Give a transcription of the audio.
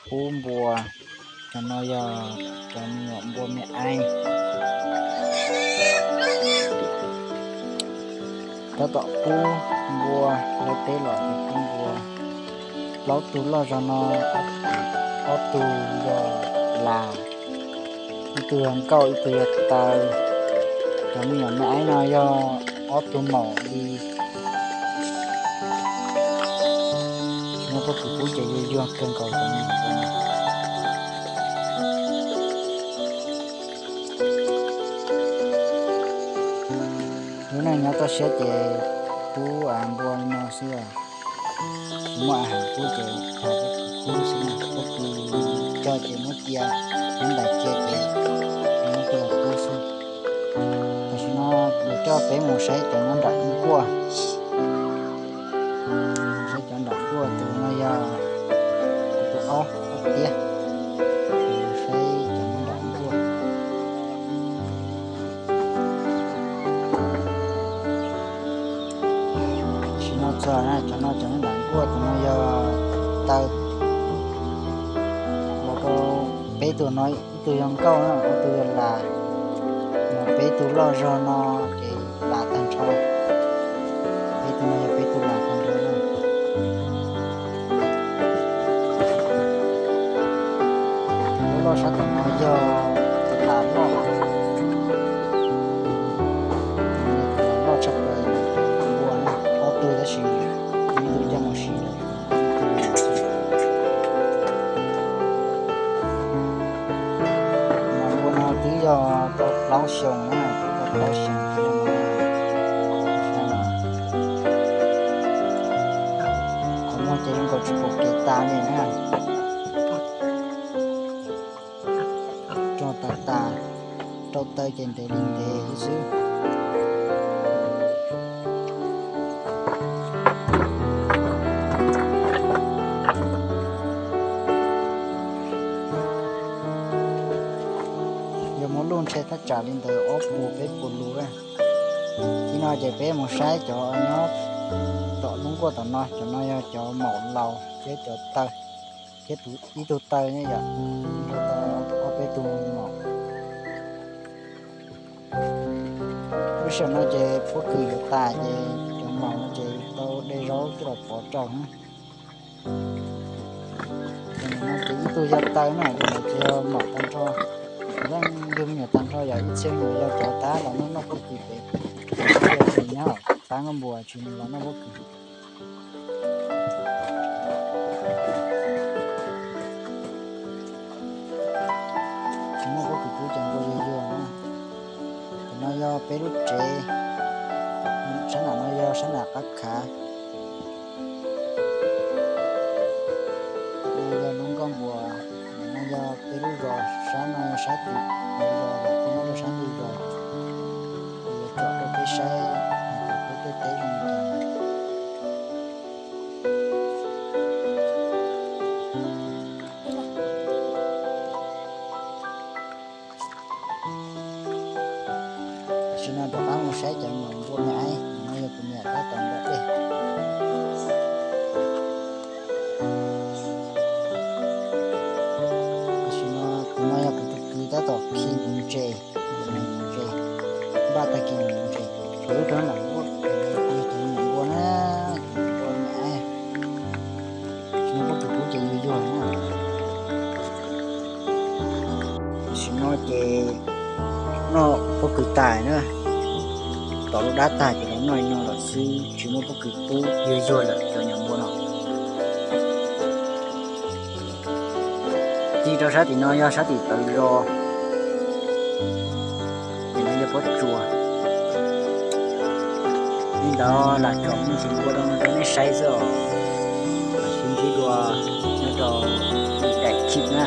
pub npua. Cov no yog cov me nyuam npua me aib. Tab tom pub npua, lawv peb los ces pub npua. Plaub tug loj zog no, ob tug yog las, ib tug yog nkauj, ib tug yog taw. Cov me nyuam me aib no yog ob tug maum li. Tsis muaj pob kws pub ces yuag yuag kawg nkaus cov me nyuam no. Lub neej nyob toj siab ces pub npua li no xwb os. Tsis muaj a has pub ces thov pob kws pub xwb na, pob kws cog ces muab cia, nyob ntais cia ces muab coj los pub xwb. Tam sim no yuav coj peb mus saib cov nyob nram nkuaj. Saib cov nram nkuaj, tus no yog tus aub, aub tiab. Saib cov nyob nram nkuaj. Tam sim no txog na, cov no cov nyob nram nkuaj, tus no yog taw. Los rau peb tug no, ib tug yog nkauj na, ob tug yog las. Peb tug loj zog no ces las tag nrho. Peb tug no yog peb tug las tag nrho na. Lub loj sab tom no yog las loj. Las loj tshaj plaws npua na, ob tug tab sis ib tug coj mus siv lawm. Mas npua no twb yog tau plaub xyoos na, twb tau plaub xyoos thiab no. Qhov muag ces zoo nkaus tsis pom kev tas li na. Rog tas tas, rau taw ces ntev li ntev xwb. Yog muab luj ntshe thaj tsam li ntawd ob puas peb puas lus. Txij no ces peb mus saib cov nyob tom lub nkuaj tom no, cov no yog cov maum laus thiab cov taw, thiab ib tug taw ne yom, nrog tau ob peb tug maum. Lub sij hawm no ces pob kws yuav tas ces cov maum no ces tau de zaub coj los pov rau na. Ces ib tug yog taw na, ces lawv tsis yog maum tag nrho, leej twg me nyuam tag nrho yog ib txhiab me nyuam yog cov tab los noj noj pob kws pem, tsis nyob qab npua tsis los noj pob kws. Tsis muaj pob kws pub ces npua yuag yuag na. Cov no yog peb lub tsev, sab nram no yog sab nram qab khav. Yog lub nkoj npua, no yog peb lub zos, sab no yog sab tim zos, peb nyob rau sab ntug zos, yuav tsom rau peb saib peb tej teb zoo li cas. Tam sim no rov qab mus saib cov me nyuam npua me aib, no yog kuv niam tab tom nram dej. Tam sim no tus no yog kuv tus kwv tab tom khi ntses, ntses, npaj tag kis ntses, kuv lub rog lam npua, kuv yog tus me nyuam npua na, npua me aib. Tsis muaj pob kws pub ces yuag yuag na. Tam sim no ces noj pob kws tas na, tom lub dab tag ces los noj li no lawm xwb, tsis muaj pob kws pub, yuag yuag lawm cov nyuam npua no. Txij rau sab tim no yog sab tim plawv zos, tim no yog pob tsuas. Li ntawd lam tsom me ntsis npua rau nej saib xwb os. Sib ntsib dua nyob rau daim clip na.